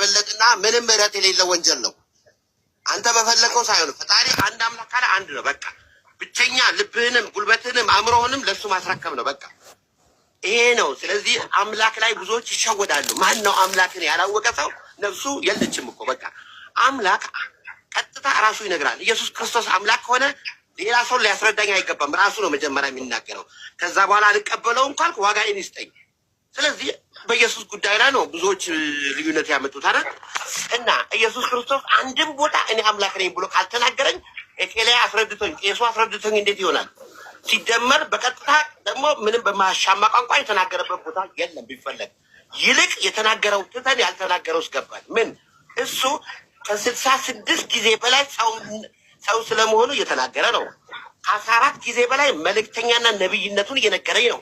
የሚበለጥና ምንም ምህረት የሌለው ወንጀል ነው። አንተ በፈለከው ሳይሆን ፈጣሪ አንድ አምላክ ካለ አንድ ነው። በቃ ብቸኛ ልብህንም ጉልበትህንም አእምሮህንም ለእሱ ማስረከብ ነው። በቃ ይሄ ነው። ስለዚህ አምላክ ላይ ብዙዎች ይሸወዳሉ። ማን ነው አምላክን ያላወቀ ሰው ነፍሱ የለችም እኮ። በቃ አምላክ ቀጥታ ራሱ ይነግራል። ኢየሱስ ክርስቶስ አምላክ ከሆነ ሌላ ሰው ሊያስረዳኝ አይገባም። ራሱ ነው መጀመሪያ የሚናገረው። ከዛ በኋላ አልቀበለውም ካልክ ዋጋዬን ይስጠኝ። ስለዚህ በኢየሱስ ጉዳይ ላይ ነው ብዙዎች ልዩነት ያመጡት አይደል? እና ኢየሱስ ክርስቶስ አንድም ቦታ እኔ አምላክ ነኝ ብሎ ካልተናገረኝ እኬ ላይ አስረድቶኝ ቄሱ አስረድቶኝ እንዴት ይሆናል? ሲደመር በቀጥታ ደግሞ ምንም በማያሻማ ቋንቋ የተናገረበት ቦታ የለም ቢፈለግ። ይልቅ የተናገረው ትተን ያልተናገረው ውስጥ ገባን። ምን እሱ ከ66 ጊዜ በላይ ሰው ስለመሆኑ እየተናገረ ነው። ከ14 ጊዜ በላይ መልእክተኛና ነቢይነቱን እየነገረኝ ነው።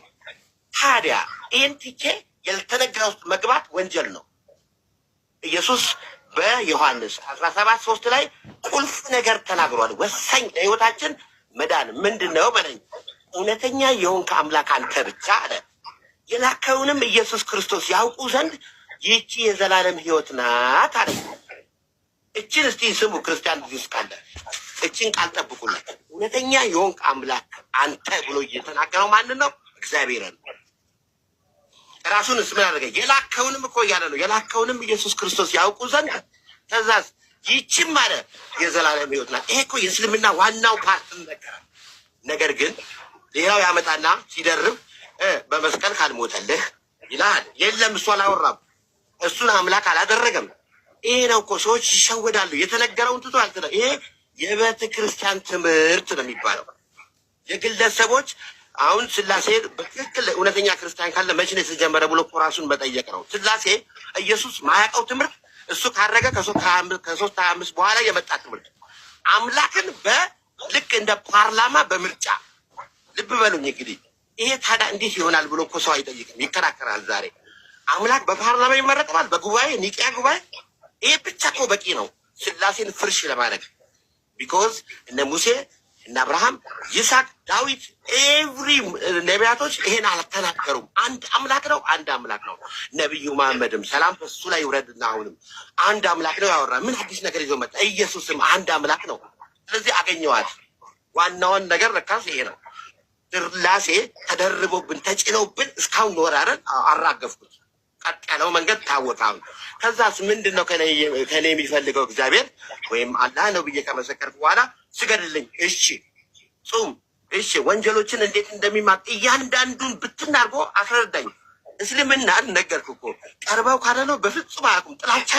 ታዲያ ይህን ትቼ ያልተነገረ ውስጥ መግባት ወንጀል ነው። ኢየሱስ በዮሐንስ 17:3 ላይ ቁልፍ ነገር ተናግሯል። ወሳኝ ለህይወታችን መዳን ምንድን ነው በለኝ። እውነተኛ የሆንክ አምላክ አንተ ብቻ አለ። የላከውንም ኢየሱስ ክርስቶስ ያውቁ ዘንድ ይህቺ የዘላለም ህይወት ናት አለ። እችን እስቲ ስሙ ክርስቲያን እዚህ ውስጥ ካለ እችን ቃል ጠብቁለት። እውነተኛ የሆንክ አምላክ አንተ ብሎ እየተናገረው ማንን ነው? እግዚአብሔርን። ራሱንስ ምን አደረገ? የላከውንም እኮ እያለ ነው። የላከውንም ኢየሱስ ክርስቶስ ያውቁ ዘንድ ከዛስ ይህችም አለ የዘላለም ህይወት ናት። ይሄ እኮ የእስልምና ዋናው part ነገራል። ነገር ግን ሌላው ያመጣና ሲደርብ በመስቀል ካልሞተልህ ይልሃል። የለም እሱ አላወራም፣ እሱን አምላክ አላደረገም። ይሄ ነው እኮ ሰዎች ይሸወዳሉ። የተነገረውን ትቶ ይሄ የቤተ ክርስቲያን ትምህርት ነው የሚባለው። የግለሰቦች አሁን ስላሴ በትክክል እውነተኛ ክርስቲያን ካለ መቼ ነው የተጀመረ ብሎ እኮ ራሱን መጠየቅ ነው። ስላሴ ኢየሱስ ማያውቀው ትምህርት እሱ ካረገ ከ325 በኋላ የመጣ ትምህርት አምላክን በልክ እንደ ፓርላማ በምርጫ ልብ በሉኝ እንግዲህ ይሄ ታዲያ እንዴት ይሆናል ብሎ እኮ ሰው አይጠይቅም፣ ይከራከራል። ዛሬ አምላክ በፓርላማ ይመረጣል፣ በጉባኤ ኒቂያ ጉባኤ። ይሄ ብቻ እኮ በቂ ነው ስላሴን ፍርሽ ለማድረግ። Because እነ ሙሴ እነ አብርሃም፣ ይስሐቅ፣ ዳዊት every ነቢያቶች ይሄን አልተናገሩም። አንድ አምላክ ነው፣ አንድ አምላክ ነው። ነቢዩ መሐመድም ሰላም በሱ ላይ ይውረድና አሁንም አንድ አምላክ ነው ያወራ። ምን አዲስ ነገር ይዞ መጣ? ኢየሱስም አንድ አምላክ ነው። ስለዚህ አገኘዋት። ዋናውን ነገር ለካስ ይሄ ነው። ስላሴ ተደርቦብን ተጭነውብን እስካሁን ኖራረን አራገፍኩት። ቀጥ ያለው መንገድ ታወቀ። አሁን ከዛስ ምንድን ነው ከኔ የሚፈልገው እግዚአብሔር ወይም አላህ ነው ብዬ ከመሰከርኩ በኋላ ስገድልኝ፣ እሺ፣ ጹም፣ እሺ፣ ወንጀሎችን እንዴት እንደሚማር እያንዳንዱን ብትን አድርጎ አስረዳኝ። እስልምናን ነገርኩ እኮ ቀርበው ካለ ነው በፍጹም አያውቁም። ጥላቻ